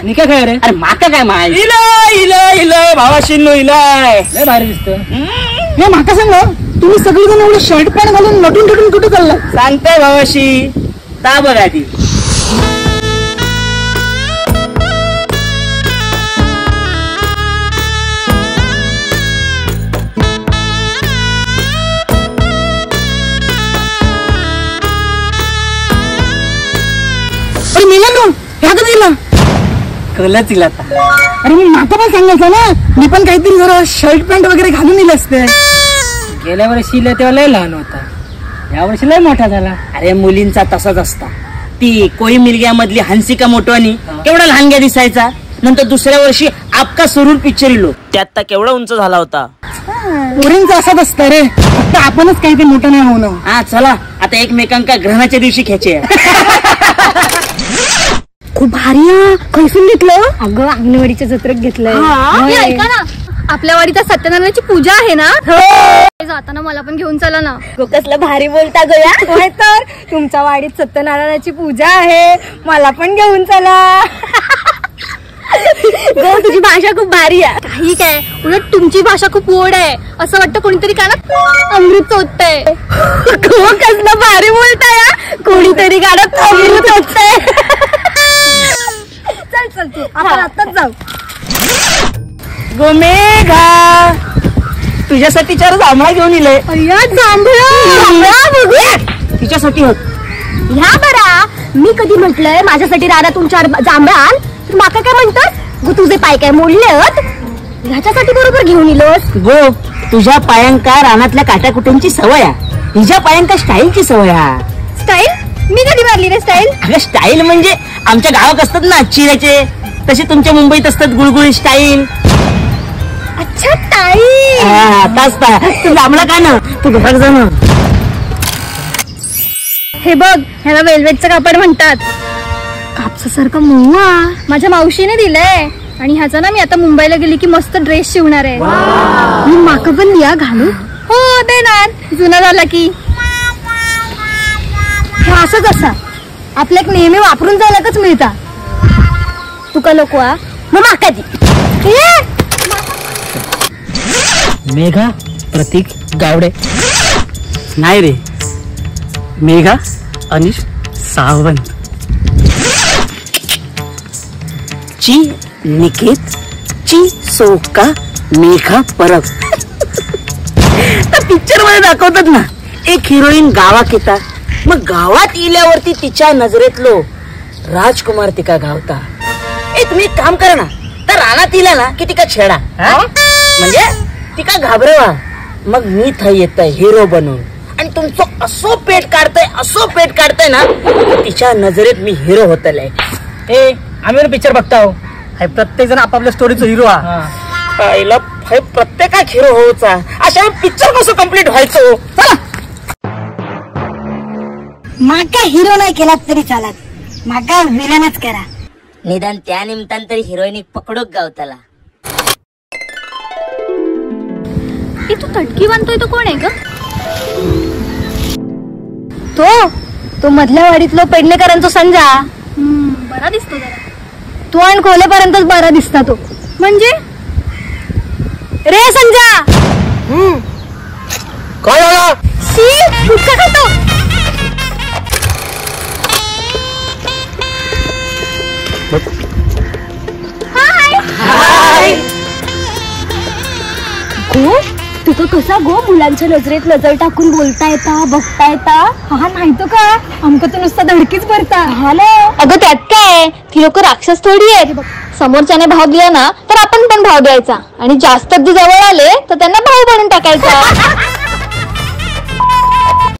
निका काय रे? अरे माका काय माहिती. इलाय इलाय इलाय भावाशींनो इलाय. लय भारी दिसतं. हे माका सांगा, तुम्ही सगळेजण एवढे शर्ट पॅन्ट घालून नटून ठटून कुठे चालला? सांगताय भावाशी, ता बघा ती. अरे मेला ह्या कधी इला? कलच इला. अरे मी माका पण सांगायचं ना, मी पण काहीतरी जरा शर्ट पॅन्ट वगैरे घालून इलं असते. गेल्या वर्षी इला तेव्हा लय लहान होता, या वर्षी लय मोठा झाला. अरे मुलींचा तसाच असता. ती कोई मिल गया मधली हंसिका मोटवानी केवढा लहानग्या दिसायचा, नंतर दुसऱ्या वर्षी आपका सुरूर पिक्चर इलो, त्यात तर केवढा उंच झाला होता. पोरींचा असाच असतं रे, फक्त आपणच काही ते मोठं नाही होणं. हा चला आता एकमेकांका ग्रहणाच्या दिवशी खेचे. खूप भारी. खैसून घेतलं? अगं अंगणवाडीच्या जत्रेत घेतलंय. ऐका ना, आपल्या वाडीत सत्यनारायणाची पूजा आहे ना, जाताना मला पण घेऊन चला ना. कसलं भारी बोलता गया. तर तुमच्या वाडीत सत्यनारायणाची पूजा आहे, मला पण घेऊन चला. गो तुझी भाषा खूप भारी आहे. काही काय, उलट तुमची भाषा खूप गोड आहे. असं वाटतं कोणीतरी कानात अमृत चोचतंय. गो कसलं भारी बोलताय, कोणीतरी कानात अमृत चोचतंय. चल चल तू, आपण आताच जाऊ. गोमेघा तुझ्यासाठी चार जांभळा घेऊन इले. जांभळा बघूया तिच्यासाठी होत. ह्या बरा मी कधी म्हटलंय माझ्यासाठी रानातून चार जांभळा आण, तर माका काय म्हणतोस? गो तुझे पाय काय मोडलेत, ह्याच्यासाठी बरोबर घेऊन इलोस? गो तुझ्या पायांका रानातल्या काट्याकुट्यांची सवय आहे, हिच्या पायांका स्टाईलची सवय आहे. स्टाईल? मी कधी मारली रे स्टाईल? अगं स्टाईल म्हणजे आमच्या गावात असतात ना चिऱ्याचे, तसे तुमच्या मुंबईत असतात गुळगुळी स्टाईल. अच्छा ताई, आताच तू लांबला का ना, तू घरात जा ना. हे बघ, ह्याला वेल्वेटचं कापड म्हणतात. कापसासारखं मऊ माझ्या मावशीने दिलंय. आणि ह्याचा ना मी आता मुंबईला गेली की मस्त ड्रेस शिवणार आहे. मी माका पण दिया घालू? हो देणार, जुना झाला की. हे असंच असा आपल्याक नेहमी वापरून जायलाच मिळता. तुका नको आ, मग माका दी. मेघा प्रतीक गावडे. नाही रे, मेघा अनिश सावंत. ची निकेत ची सोका मेघा परब. तर पिक्चर मध्ये दाखवतात ना, एक हिरोईन गावात येता, मग गावात इल्यावरती तिच्या नजरेतलो राजकुमार तिका गावता. ए तुम्ही एक काम करा ना, तर रानात इला ना की तिका छेडा, म्हणजे तिका घाबरवा, मग मी थंय येतय हिरो बनून आणि तुमचं असो पेट काढतय, असो पेट काढतय ना तिच्या नजरेत मी हिरो होतलय. ए आम्ही पिक्चर बघता हो, प्रत्येक जण आपापल्या स्टोरीचा हिरो हा. पहिला प्रत्येकाक हिरो होऊचा, अशा पिक्चर कसं कम्प्लीट व्हायचो. चला माका हिरो नाही केला तरी चालत, माका विलनच करा. निदान त्या निमित्तान तरी हिरोईनिक पकडूक गावताला. तू तटकी बांधतोय तो कोण आहे ग? तो तो मधल्या वाडीतलो पेडणेकरांचा संजा. बरा दिसतो जरा तो, आणि कोलेपर्यंतच बरा दिसता तो. म्हणजे रे संजा, काय झालं? शी गुटखा खातो. हाय हाय. गो तुका कसा गो मुलांच्या नजरेत नजर टाकून बोलता येता, बघता येता? हा नाही तो का, आमका तर नुसता धडकीच भरता. हा अगं त्यात काय, ती लोक राक्षस थोडी आहेत. समोरच्याने भाव दिला ना तर आपण पण भाव द्यायचा, आणि जास्त अगदी जवळ आले तर त्यांना भाव बनून टाकायचा.